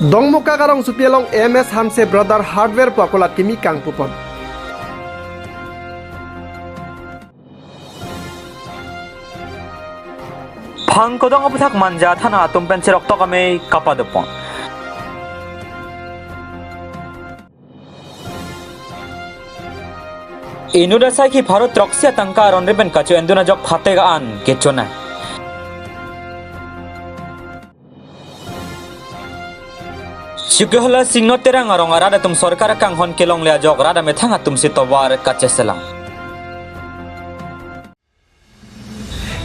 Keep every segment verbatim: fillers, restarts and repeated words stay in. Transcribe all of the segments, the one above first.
Dongmukak arongsopi along M S Hanse Brother Hardware pu akulat kimi kangpupon. Phangkodong aputhak Manja thana atum pen cheroktok amei kapadopon. Inut asaikhi pharo throksi atangka aron ripen kacho-endun ajok phatek an kechonai. Chokihola Singno Terang arong arat atum sorkar akanghon kelongle ajok rat amethang atum si tovar kacheselam.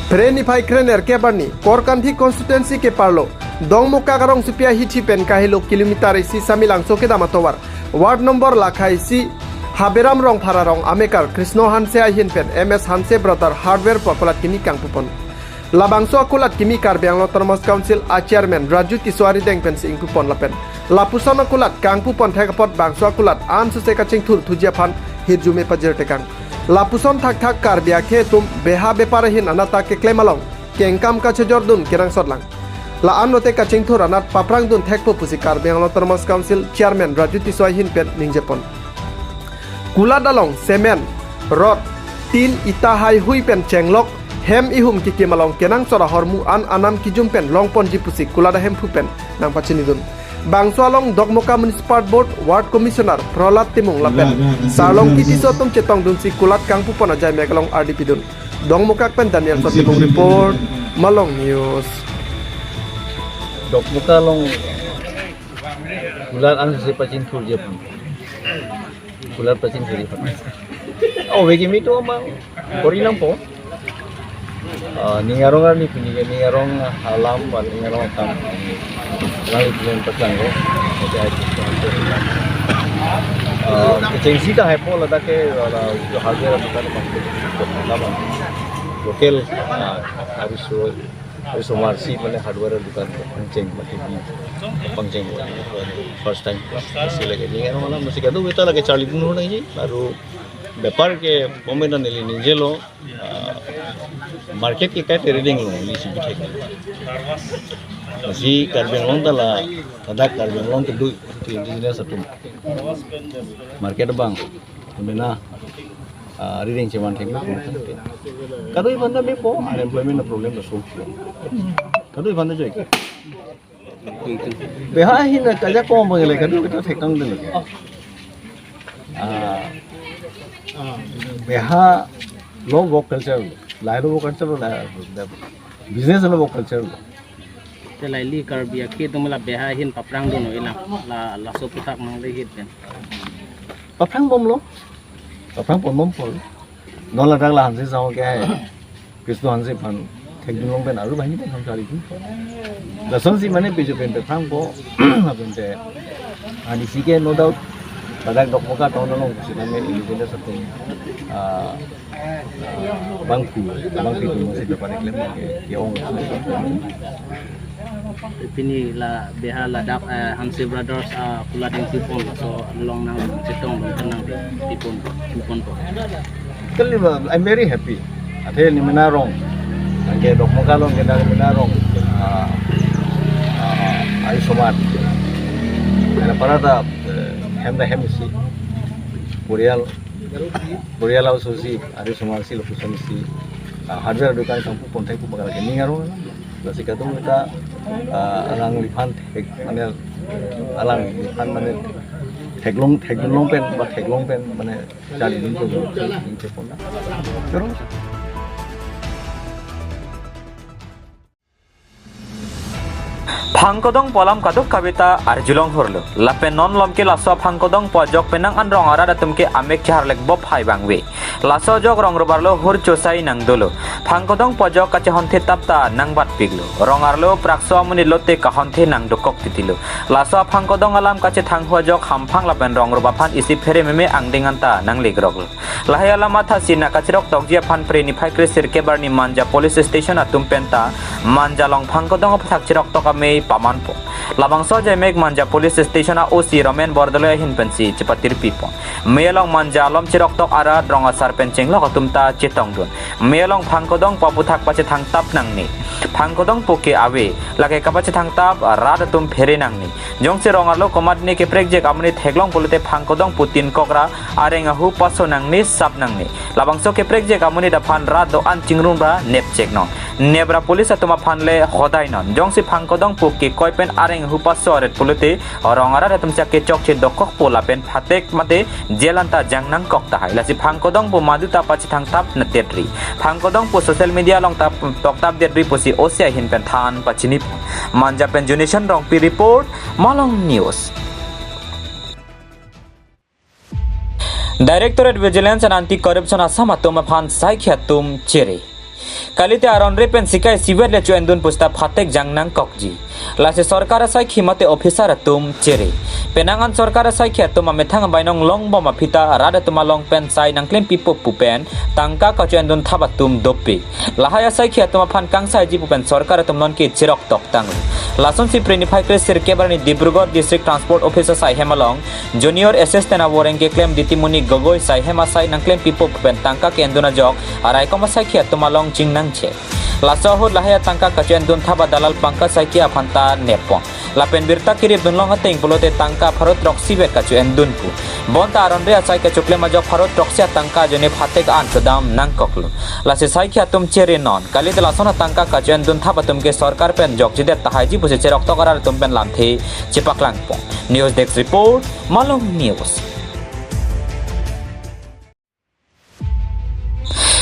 Phre niphai krenerkep arni Korkanthi constituency keparlo Dongmukak arongsopi ahithi pen kahelo kilometer isi Samelangso kedam atovar ward number lakha isi Haberam Rongphar arong amekar Krishno Hanse ahin pen M S Hanse Brother Hardware pu akulat kimi kangpupon. Labangso akulat kimi Karbi Anglong Autonomous Council a chairman Raju Tisso arideng pensi ingpupon lapen lapuson akulat kangpupon thek apot bangso akulat ansose kachingthur thuji aphan hirjume pajirtekang. Lapuson thakthak Karbi akhei atum beha bepar ahin anat ta keklem along kengkam kachejordun kenangsotlang. La-an lote kachingthur anat paprangdun thekpo pusi Karbi Anglong Autonomous Council chairman Raju Tisso ahin pen ningjepon. Kulat along cement, rod, tin, ita haihui pen chenglok hem ihum kikim along kenangsot ahormu an anam kijum pen longponji pusi kulat ahemphu pen nangpachinidun. Bangso along Dokmoka Municipal Board Ward Commissioner Prahlad Timung lapen Sarlongki Tisso atum chetongdunsi kulat kangpupon ajai mek along ardipidun. Dongmukak pen Daniel Sot Timung report, Malong News. Dokmoka along kulat ansose pachingthurji aphan. Kulat pachingthurji aphan. Oh, ove kimi to mang kori nangpo. Ah, ning arong arni pini ke ning arong alam, ba ning arong akam. Lang ipin pachanglo. Oke, ai. Ah, kechengsi ta haipo ladak ke, wala, jo hardware dukan bang. Alam. Local, ah, harus Arisomar si mane hardware dukan pangcheng mati di pangcheng first time si lake ning arong alam si kadokave ta lake charlidun nangji, baru bepar ke pamena neli ningjelo, ah, market ke kaike reading lo neli si bithek. Si Karbi Anglong ta la, ladak Karbi Anglong kedo, kedo indigenous atum. Market abang, mena, ah, reading cheman theklo. Kadokave aphan ta mepo, unemployment problem ta solve. Kadokave aphan ta joi. Beha ahin kachekong abang le, kadokave ta thektang dun. Ah, beha lo work culture, lahai lo work culture, la, la, business lo work culture. Te lahai li Karbi akhei atum la beha ahin paprangdun oilang, la, laso aputhak nangle hit pen. Paprang bomlo. Paprang pon bompo. Non ladak la Hanse Sangho ke hai. Krishno Hanse aphan thekdun long pen aru banghini pen ham charlidun. Lasonsi mane pejo pen paprangpo. Lapen te, ani si ke no doubt. Ladak Dokmoka town along si mane indigenous atum, ah, bangphu, bangphu atum si bepar keklem ke, ke-ong. Pini la beha ladak, eh, Hanse Brothers, ah, kulat ingpipon, laso along nangchetongdun, nangpipon, piponpo. Kali ba, I'm very happy. Athe ni mena rong. Anke Dokmoka along ke ni mena rong. Ah, ah, arisomar. Mena para ta, eh, hem ta hem isi. Porial. Porial aoso si, arisomar si lapuson si, ah, hardware dukan kangpupon thekpo pakar ke ning arong. Lasi kadokave ta, ah, alangliphan thek, mane, alangliphan mane theklong, theklong pen, ba theklong pen, mane, charlidun pen, ning thekpon na. Terus. Phangkodong pu alam kadokave ta arjulong hurlo. Lapen non malom ke laso aphangkodong pu ajok penang an rong arat atum ke amek cheharlek bop hai bangve. Laso ajok rong rup arlo hur chosai nangdolo. Phangkodong pu ajok kachehonthe tap ta nangbatpiklo. Rong arlo prakso amonit lote kahonthe nangdokok titilo. Laso aphangkodong alam kachethanghu ajok hamphang lapen rong rup aphan isi phere meme angdeng anta nanglekroklo. Lahai alam athasi nangkacherok tokji aphan Phre niphai kre sirkep arni Manja Police Station atum penta Manja along phangkodong aputhak cheroktok amei pamanpo. Labangso ajaimek Manja Police Station a-O C Romen Bordoloi ahin pensi chepatirpi pon. Mei along Manja alom cheroktok arat rong asar pen chenglok atum ta chetongdun. Mei along Phangkodong pu aputhak pachethangtap nangne. Phangkodong pu ke ave, lake kapachethangtap rat atum phere nangne. Jongsi rong arlo komatne keprekjek amonit theklong pulote Phangkodong pu tin kokra areng ahu paso nangne, sap nangne. Labangso keprekjek amonit aphan rat do-an chingrum ra nepchek non. Nep ra police atum aphan le hodai non. Jongsi Phangkodong pu kekoi pen areng ahu paso aret pulote rong arat atum si akechokche dokokpo lapen phatek mate jail anta jang nangkok tahai. Lasi Phangkodong pu madu ta pachethangtap natetri. Phangkodong pu social media along ta toktapdetri pusi O C ahin pen than pachini pon. Manja pen Junison Rongpi report, Malong News. Directorate Vigilance and Anti-Corruption Assam atum aphan saikhi atum chere. Kalite aron-re pen sikai sivet le cho-endun pusita phatek jang nangkokji. Lasi sorkar asaikhi mate officer atum chere. Penang an sorkar asaikhi atum amethang abainong longbom aphi ta rat atum along pen sai nangklempipo pu pen tangka kacho-endun thap atum dopik. Lahai asaikhi atum aphan kangsaiji pu pen sorkar atum nonke cheroktok tanglo. Lasonsi Phre niphai kre sirkep arni Dibrugarh District Transport Office asai hem along Junior Assistant avoreng keklem Ditimoni Gogoi sai hem asai nangklempipo pu pen tangka ke-endun ajok araikom asaikhi atum along chingnangchek. Laso ahut lahai atangka kacho-endun thap adalal Pankaj Saikia aphan ta neppon. Lapen birta keripdunlong ateng pulote tangka pharo throksi vet kacho-endun pu. Bonta aron-re asai kachoklem ajok pharo throksi atangka ajoine phatek an chodam nangkoklo. Lasi saikhi atum chere non. Kalite lason atangka kacho-endun thap atum ke sorkar pen jokjedet tahaiji pusi cheroktok arat atum pen lamthe chepaklangpon. News Desk Report, Malong News.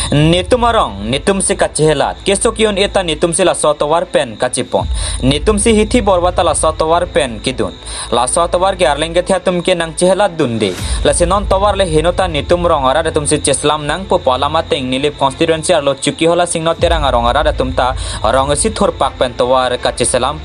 Netum arong, netum si kachehelat, keso ki-un-e ta netum si laso atovar pen kachepon. Netum si hithi borwa ta laso atovar pen kedun. Laso atovar ke arleng kethe atum ke nangchehelatdunde. Lasi non tovar le heno ta netum rong arat atum si cheselam nangpo pu alam ateng Nilip constituency arlo Chokihola Singno Terang arong arat atum ta rong isi thurpak pen tovar kacheselam.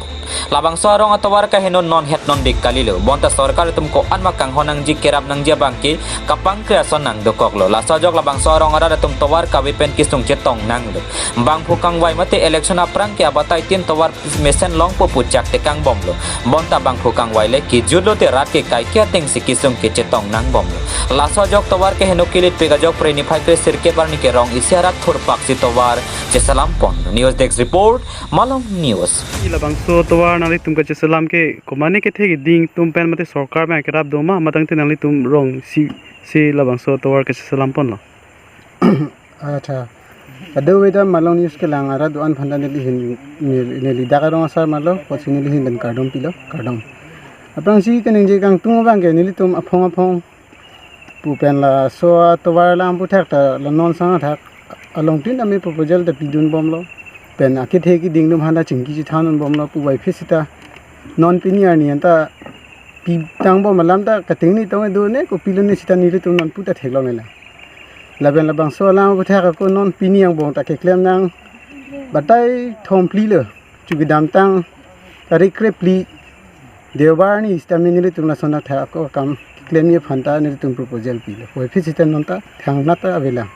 Labangso arong atovar kaheno non het non dik kalilo. Bonta sorkar atum ko-an ma kanghon nangji kerap nangji abang ke kapangkre ason nangdokoklo. Laso ajok labangso arong arat atum tovar kave pen kesung chetong nanglo. Bangphu kangvai mate election aphrang ke abatai tin tovar mesen longpo pu chak tekang bomlo. Bonta bangphu kangvai le kejutlo te rat ke kaike ateng si kesung ke chetong nang bomlo. Laso ajok tovar keheno kelitpik ajok Phre niphai kre sirkep arni ke rong isi arat thurpak si tovar cheselam pon. News Desk Report, Malong News. Ila bangso tovar nanglitum kacheselam ke komane kethe keding atum pen mate sorkar pen kerap doma matang te nanglitum rong isi si labangso tovar kacheselam ponlo? Acha. Kadokave ta Malong News kelang arat do-an aphan ta neli hin, neli, neli dak arong asar malo, apotsi neli hin pen kardom pilo, kardom. Aphrangsi kaningje kangtung abang ke nelitum aphong aphong pu pen laso atovar alam aputhak ta la non sang athak along tin ame proposal ta pidun bomlo. Pen akethe keding atum aphan ta chingki chethandun bomlo pu vaiphi sita non pini arni anta pitang bom alam ta kating ni tong do ne kopilo ne sita nelitum non pu ta theklongle. Lapen labangso alam aputhak ako non pini angbong ta keklem nang batai thomphli lo. Chu kedamtang tarik krephli Deobar arni sitame nelitum lason athak ako akam klemji aphan ta nelitum proposal pilo. Vaiphi sita non ta thangnat ta avelang.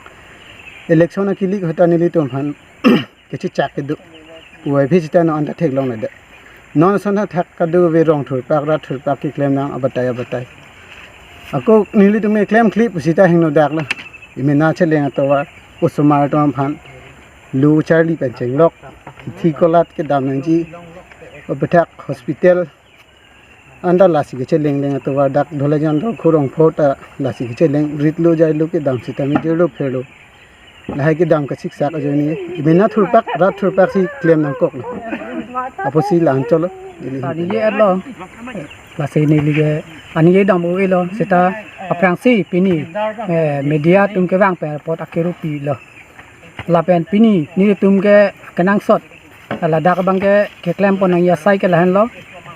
Election akilik ahut ta nelitum aphan kechechak kedo. Vaiphi sita non anta theklongledet. Non ason athak kadokave rong thurpak rat thurpak keklem nang abatai abatai. Ako nelitum keklemkle pu sita hingno daklo. Emena cheleng atovar, osomar atum aphan lo charli pen chenglok, hithi kolat kedam nangji, aputhak hospital anta lasi kecheleng leng atovar, dak Dholajan Rongkho Rongpho ta lasi kecheleng, ritlo jailo kedam sitame jirlo pherlo. Lahai kedam kasiksak ajoine, emena thurpak rat thurpak si klem nangkoklo. Apotsi la-an cholo. Ani ye lo. Lasi neli ke ani ye dam-o-elo sita aphrangsi pini, eh, media atum kevang pen apot akerup pilo. Lapen pini nelitum ke kenangsot ladak abang ke keklem pon nangji asai ke lahenlo.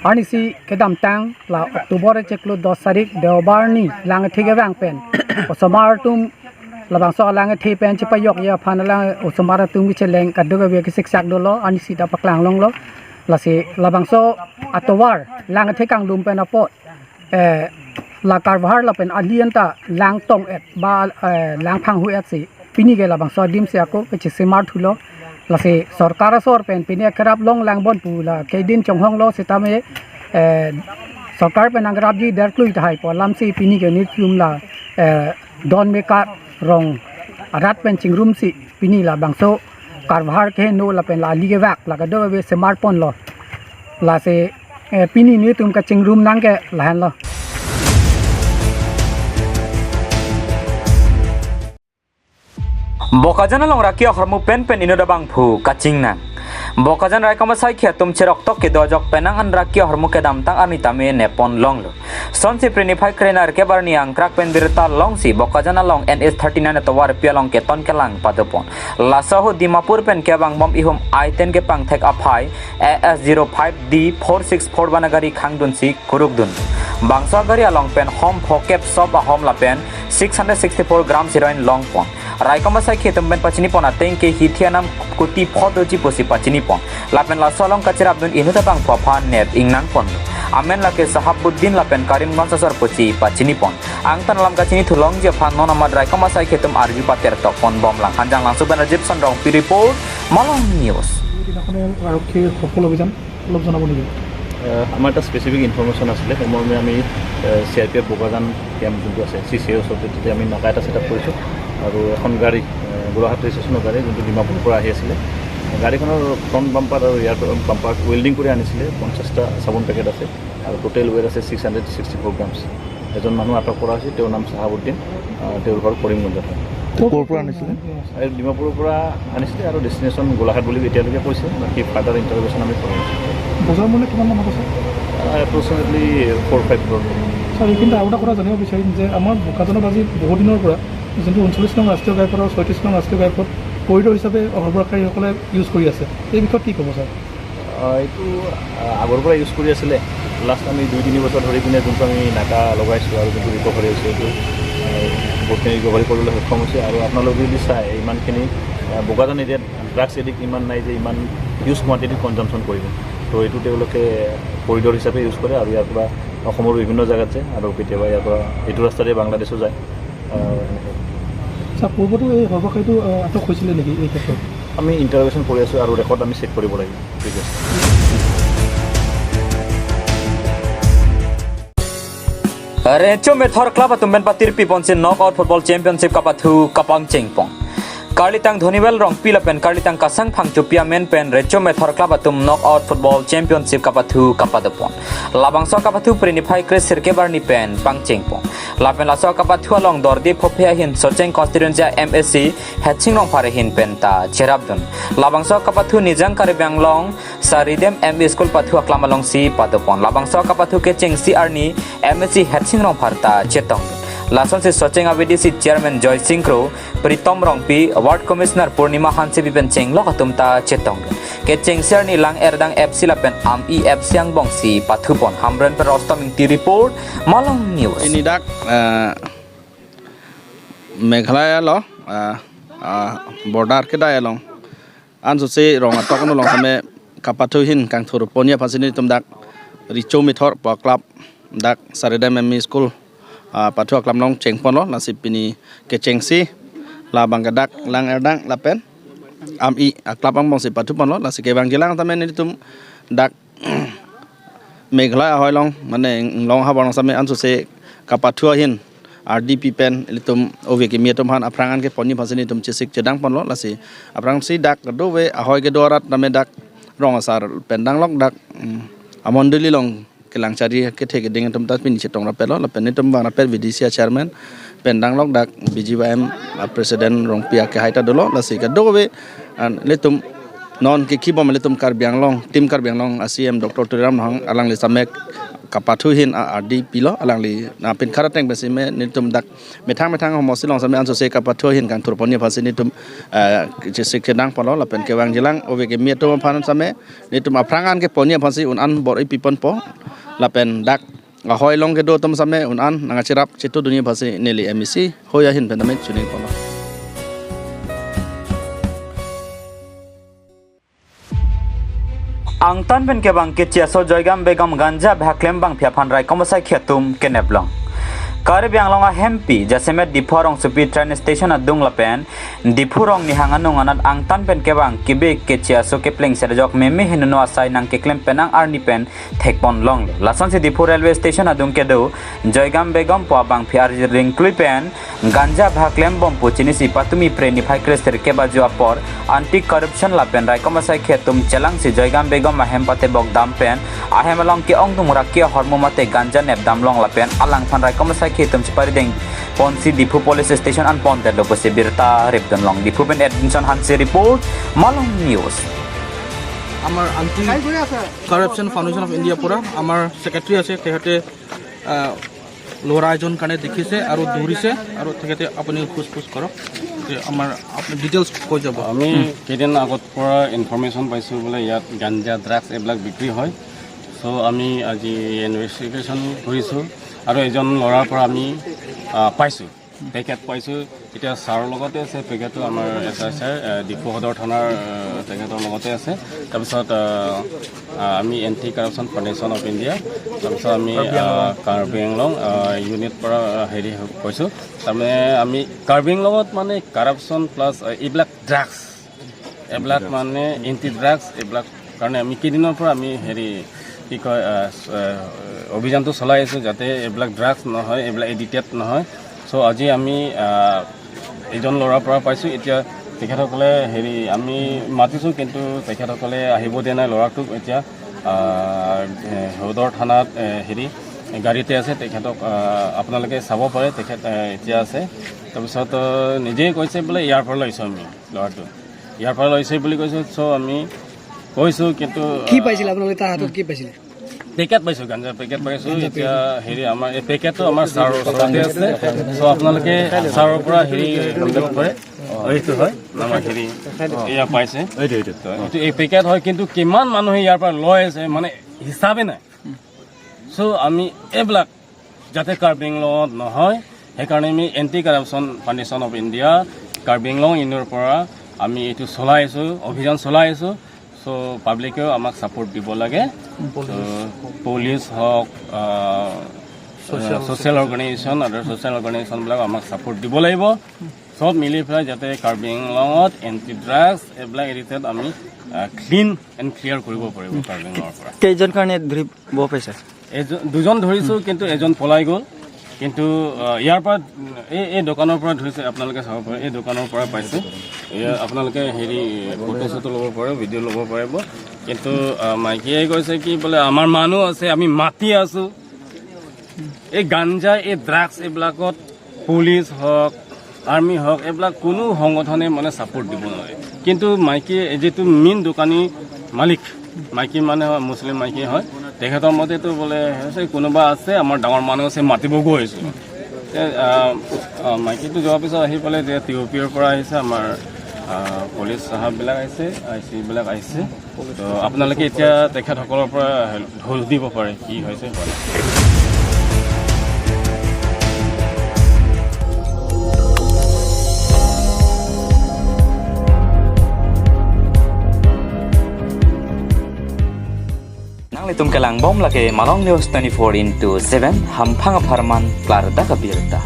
Arnisi kedamtang la October chiklo dos tarik Deobar arni lang athe kevang pen osomar atum labangso alang athe pen chepajokji aphan alang osomar atum kecheleng kadokave kesiksak dolo, arnisi ta paklang longlo. Lasi labangso atovar lang athe kanglum pen apot, eh, la Karvahar lapen ali anta lang tong-et ba, eh, lang phanghu-et si pini ke labangso adim si ako kechesemar thulo. Lasi sorkar asor pen pini akerap longlang bon pu la kedin chonghonglo sitame eh, sorkar pen nangkerapji derklui tahai pu alamsi pini ke nelitum la, eh, don mekar rong arat pen chingrumsi pini labangso karbahar kehingno lapen la ali kevak la kadokave semar ponlo. Lasi, eh, pini nelitum kachingrum nang ke lahenlo. Bokajan along raki ahormu pen pen inut abangphu kachingnang. Bokajan raikom asaikhi atum cheroktok kedo ajok penang an raki ahormu kedamtang arni tame nepon longlo. Sonsi Phre niphai kre-nirkep arni angkrak pen birta longsi Bokajan along N H thirty-nine atovar pi along keton kelang padopon. Laso ahut Dimapur pen kevang bom ihum I ten kepangthek aphai A S zero five D four six four one agari khangdunsi kurukdun. Bangso agari along pen hom phokep sop ahom lapen six hundred sixty-four grams heroin longpon. Raikom asaikhi atum pen pachinipon ateng ke hithi anam kuti pho doji pusi pachinipon. Lapen laso along kacherapdun inut abangphu aphan nep ingnangpon. Amen lake Sahabuddin lapen Karimganj asor pusi pachinipon. Angtan alam kachinithu longji aphan non amat raikom asaikhi atum arju pater tokpon bomlang. Hanjanglangso pen Rajib Sonrongpi report, Malong News. এই দিনাখনে আৰক্ষীৰ সফল অভিযান অলপ জনাব নেকি? আহ, আমাৰ এটা স্পেচিফিক ইনফৰমেশ্যন আছিলে। সেইমৰ্মে আমি, আহ, চি আৰ পি এফ বোকাজান কেম্প যোনটো আছে, চি চি এৰ ওচৰতে, তেতিয়া আমি নাকা এটা ছেটআপ কৰিছোঁ। আৰু এখন গাড়ী, আহ, গোলাঘাট ৰেজিষ্ট্ৰেশ্যনৰ গাড়ী, যোনটো ডিমাপুৰৰ পৰা আহি আছিলে। গাড়ীখনৰ ফ্ৰণ্ট বাম্পাৰ আৰু ৰিয়াৰ বাম্পাৰ ৱেল্ডিং কৰি আনিছিলে, পঞ্চাশটা চাবোন পেকেট আছে। আৰু টোটেল ৱেট আছে six hundred sixty four grams. এজন মানুহ আটক কৰা হৈছে, তেওঁৰ নাম চাহাবুদ্দিন, আহ, তেওঁৰ ঘৰ কৰিমগঞ্জত হয়। ক'ৰ পৰা আনিছিলে? এই ডিমাপুৰৰ পৰা আনিছিলে আৰু ডেষ্টিনেশ্যন গোলাঘাট বুলি এতিয়ালৈকে কৈছে, বাকী ফাৰ্ডাৰ ইণ্টাৰভিউশ্যন আমি কৰি আছোঁ। বজাৰ মূল্য কিমান মান হ'ব, ছাৰ? আহ, এপ্ৰক্সিমেটলি ফ'ৰ ফাইভ ক্ৰ'ৰ। ছাৰ, এইখিনিতে আৰু এটা কথা জানিব বিচাৰিম যে আমাৰ বোকাজানত আজি বহুদিনৰ পৰা যোনটো ঊনচল্লিছ নং ৰাষ্ট্ৰীয় ঘাইপথ আৰু ছয়ত্ৰিছ নং ৰাষ্ট্ৰীয় ঘাইপথ কৰিডৰ হিচাপে সৰবৰাহকাৰীসকলে ইউজ কৰি আছে, এই বিষয়ত কি ক'ব, ছাৰ? আহ, এইটো, আহ, আগৰ পৰা ইউজ কৰি আছিলে। লাষ্ট আমি দুই তিনি বছৰ ধৰি কিনে যোনটো আমি নাকা লগাইছোঁ আৰু যোনটো ৰিকভাৰী হৈছে, এইটো, আহ, বহুতখিনি ৰিকভাৰী কৰিবলৈ সক্ষম হৈছে। আৰু আপোনালোকে যদি চাই, ইমানখিনি, আহ, বোকাজান এৰিয়াত ড্ৰাগছ এডিক্ট ইমান নাই যে ইমান হিউজ কোৱাণ্টিটিত কনজামশ্যন কৰিব। তো এইটো তেওঁলোকে কৰিডৰ হিচাপে ইউজ কৰে আৰু ইয়াৰ পৰা অসমৰ বিভিন্ন জেগাত যায় আৰু কেতিয়াবা ইয়াৰ পৰা এইটো ৰাস্তাৰে বাংলাদেশো যায়। আহ, ছাৰ, পূৰ্বতো এই সৰবৰাহকাৰীটো, আহ, আটক হৈছিলে নেকি এই ক্ষেত্ৰত? আমি ইণ্টাৰভেনশ্যন কৰি আছোঁ আৰু ৰেকৰ্ড আমি চেক কৰিব লাগিব। ঠিক আছে। Recho Methor Club atum pen patirpi ponsi Knockout Football Championship kapathu kapangchengpon. Karlitang Dhonivel Rongpi lapen Karlitang Kasang Phangchopi amen pen Recho Methor Club atum Knockout Football Championship kapathu kapadopon. Labangso kapathu Phre niphai kre-sirkep arni pen pangchengpon. Lapen laso kapathu along Dorji Phophe ahin Socheng constituency a M A C Headsing Rongphar ahin penta cherapdun. Labangso kapathu Nijang Karbi Anglong Saridem M E School pathu aklam alongsi padopon. Labangso kapathu kechengsi arni M A C Headsing Rongphar ta chetongdun. Lasonsi Socheng A V D C Chairman Joysing Kro, Pritom Rongpi, Ward Commissioner Purnima Hansepi pen chenglok atum ta chetongdun. Kechengsi arni Lang Erdang F C lapen Am-i F C angbongsi pathupon. Hamren pen Rostom Ingti report, Malong News. Pini dak, eh, Meghalaya lo, eh, eh, border kedai along ansose rong atok no along tame kapathu ahin kangthurponji aphansi nelitum dak Recho Methor pu a-club dak Saridem M E School, ah, pathu aklam along chengponlo, lasi pini kechengsi labang ke dak Lang Erdang lapen Am-i a-club angbongsi pathuponlo, lasi kevangjilang tame nelitum dak Meghalaya ahoi along, mane Inglong havar along same ansose kapathu ahin ardi pi pen ilitum ove kimi atum aphan aphrang an keponji aphansi nelitum chesik chedangponlo, lasi aphrangsi dak kadokave ahoi kedo arat tame dak rong asar pen danglok dak, mm, amondoli along kelang chari kethe keding atum ta pini chetong rapetlo, lapen nelitum vang rapet V D C a-chairman pen danglok dak B G Y M a-president Rongpi akehai ta dolo, lasi kadokave an ilitum non kekibom ilitum Karbi Anglong, Team Karbi Anglong a-C E M Doctor Tuliram Ronghang alangli same kapathu ahin a-ardi pilo, alangli na pinkhat ateng pensi me nelitum dak methang methang homosti along same ansose kapathu ahin kangthurponji aphansi nelitum, eh, chesik chedangponlo, lapen kevangjilang ove kimi atum aphan same nelitum aphrang an keponji aphansi un an bor-i piponpo, lapen dak ahoi along kedo atum same un an nangkacherap chetudunji aphansi neli M A C hoi ahin pen tame choningponlo. Angtan pen kevang kechi aso Joygram Begum ganja bhak klem abangpi aphan raikom asaikhi atum keneplong. Karbi Anglong ahempi jasemet Diphu arongsopi train station adung lapen Diphu Rongnihang anung anat angtan pen kevang kebe keche aso kepleng serjok meme henono asai nangkeklem penang arni pen thekpon longlo. Lasonsi Diphu railway station adung kedo Joygam Begum pu abangphi arjir ringklui pen ganja bhaklem bom pu chinisi patumi Phre niphai kresirkep ajo apor anti corruption lapen raikom asaikhi atum chelangsi Joygam Begum ahem patebok dam pen ahem along ke-ongdung rak ke ahormu mate ganja nepdam long lapen alangphan raikom asaikhi atum chepari deng ponsi Diphu police station an pondetlo pusi birta ripdun long. Diphu pen Edinson Hanse report, Malong News. আমাৰ aunty corruption foundation of ইণ্ডিয়াৰ পৰা আমাৰ ছেক্ৰেটাৰী আছে, তেখেতে আহ, ল'ৰা এজন কাৰণে দেখিছে আৰু দৌৰিছে আৰু তেখেতে আপুনি সোধ পোছ কৰক যে আমাৰ আপুনি ডিটেইলছ কৈ যাব। আমি কেইদিন আগত পৰা ইনফৰমেশ্যন পাইছোঁ বোলে ইয়াত গাঞ্জা, ড্ৰাগছ এইবিলাক বিক্ৰী হয়। চ' আমি আজি ইনভেষ্টিগেশ্যন কৰিছোঁ আৰু এজন ল'ৰাৰ পৰা আমি আহ, পাইছোঁ, পেকেট পাইছোঁ। এতিয়া ছাৰৰ লগতে আছে পেকেটটো, আমাৰ এছ আই ছাৰ, আহ, ডিফু সদৰ থানাৰ আহ, তেখেতৰ লগতে আছে। তাৰপিছত আহ, আহ, আমি anti corruption foundation of India, তাৰপিছত আমি আহ, কাৰ্বি আংলং আহ, ইউনিট পৰা আহ, হেৰি কৈছোঁ। তাৰমানে আমি কাৰ্বি আংলঙত মানে কাৰাপশ্যন প্লাছ এইবিলাক ড্ৰাগছ, এইবিলাক মানে এণ্টি ড্ৰাগছ, এইবিলাক কাৰণে আমি কেইদিনৰ পৰা আমি হেৰি কি কয় আহ, আহ, অভিযানটো চলাই আছোঁ, যাতে এইবিলাক ড্ৰাগছ নহয়, এইবিলাক এডিক্টেড নহয়। চ' আজি আমি আহ, এজন ল'ৰাৰ পৰা পাইছোঁ। এতিয়া তেখেতসকলে হেৰি আমি মাতিছোঁ, কিন্তু তেখেতসকলে আহিব দিয়া নাই ল'ৰাটোক। এতিয়া আহ, এ, সদৰ থানাত এ, হেৰি গাড়ীতে আছে, তেখেতক আহ, আপোনালোকে চাব পাৰে। তেখেত এ, এতিয়া আছে। তাৰপিছত আহ, নিজেই কৈছে বোলে ইয়াৰ পৰা লৈছোঁ আমি ল'ৰাটো, ইয়াৰ পৰা লৈছে বুলি কৈছোঁ। চ' আমি কৈছোঁ, কিন্তু কি পাইছিলে আপোনালোকে? তাৰ হাতত কি পাইছিলে? পেকেট পাইছোঁ, গাঞ্জা পেকেট পাইছোঁ। এতিয়া হেৰি আমাৰ এই পেকেটটো আমাৰ ছাৰৰ ওচৰতে আছে। চ' আপোনালোকে ছাৰৰ পৰা হেৰি লৈ যাব পাৰে। এইটো হয় আমাৰ হেৰি এয়া পাইছে। এইটো এই পেকেট হয়, কিন্তু কিমান মানুহে ইয়াৰ পৰা লৈ আছে মানে হিচাপে নাই। চ' আমি এইবিলাক যাতে কাৰ্বি আংলঙত নহয়, সেইকাৰণে আমি anti corruption foundation of India Karbi Anglong ইউনিয়নৰ পৰা আমি এইটো চলাই আছোঁ, অভিযান চলাই আছোঁ। চ' পাব্লিকেও আমাক ছাপোৰ্ট দিব লাগে। চ' পুলিচ হওক, ছ'চিয়েল অৰ্গেনাইজেশ্যন, আদাৰ ছ'চিয়েল অৰ্গেনাইজেশ্যনবিলাক আমাক ছাপোৰ্ট দিব লাগিব। চব মিলি পেলাই যাতে কাৰ্বি আংলঙত এণ্টি ড্ৰাগছ এইবিলাক এডিক্টেড আমি ক্লিন এণ্ড ক্লিয়াৰ কৰিব পাৰিব কাৰ্বি আংলঙৰ পৰা। কেইজন কাৰণে ধৰিব পাৰিছে? এজন দুজন ধৰিছোঁ, কিন্তু এজন পলাই গ'ল। কিন্তু আহ, ইয়াৰ পৰা এই এই দোকানৰ পৰা ধৰিছে, আপোনালোকে চাব পাৰে, এই দোকানৰ পৰা পাইছোঁ। এয়া আপোনালোকে হেৰি ফটো চটো ল'ব পাৰে, ভিডিঅ' ল'ব পাৰিব। কিন্তু আহ, মাইকীয়ে কৈছে কি বোলে আমাৰ মানুহ আছে, আমি মাতি আছোঁ। এই গাঞ্জা, এই ড্ৰাগছ এইবিলাকত পুলিচ হওক, আৰ্মি হওক, এইবিলাক কোনো সংগঠনে মানে ছাপোৰ্ট দিব নোৱাৰে। কিন্তু মাইকী যিটো মেইন দোকানী মালিক, মাইকী মানে হয়, মুছলিম মাইকী হয়, তেখেতৰ মতেতো বোলে হৈছে কোনোবা আছে, আমাৰ ডাঙৰ মানুহ আছে, মাতিব গৈছোঁ। তে, আহ, আহ, মাইকীটো যোৱাৰ পিছত আহি পেলাই যে টি অ' পিৰ পৰা আহিছে, আমাৰ আহ, পুলিচ চাহাববিলাক আহিছে, আই চিবিলাক আহিছে। তো আপোনালোকে এতিয়া তেখেতসকলৰ পৰা সুধিব পাৰে কি হৈছে হোৱা নাই। Nanglitum kelangbom lake Malong News twenty-four into seven, hamphang apharman klardak abirta.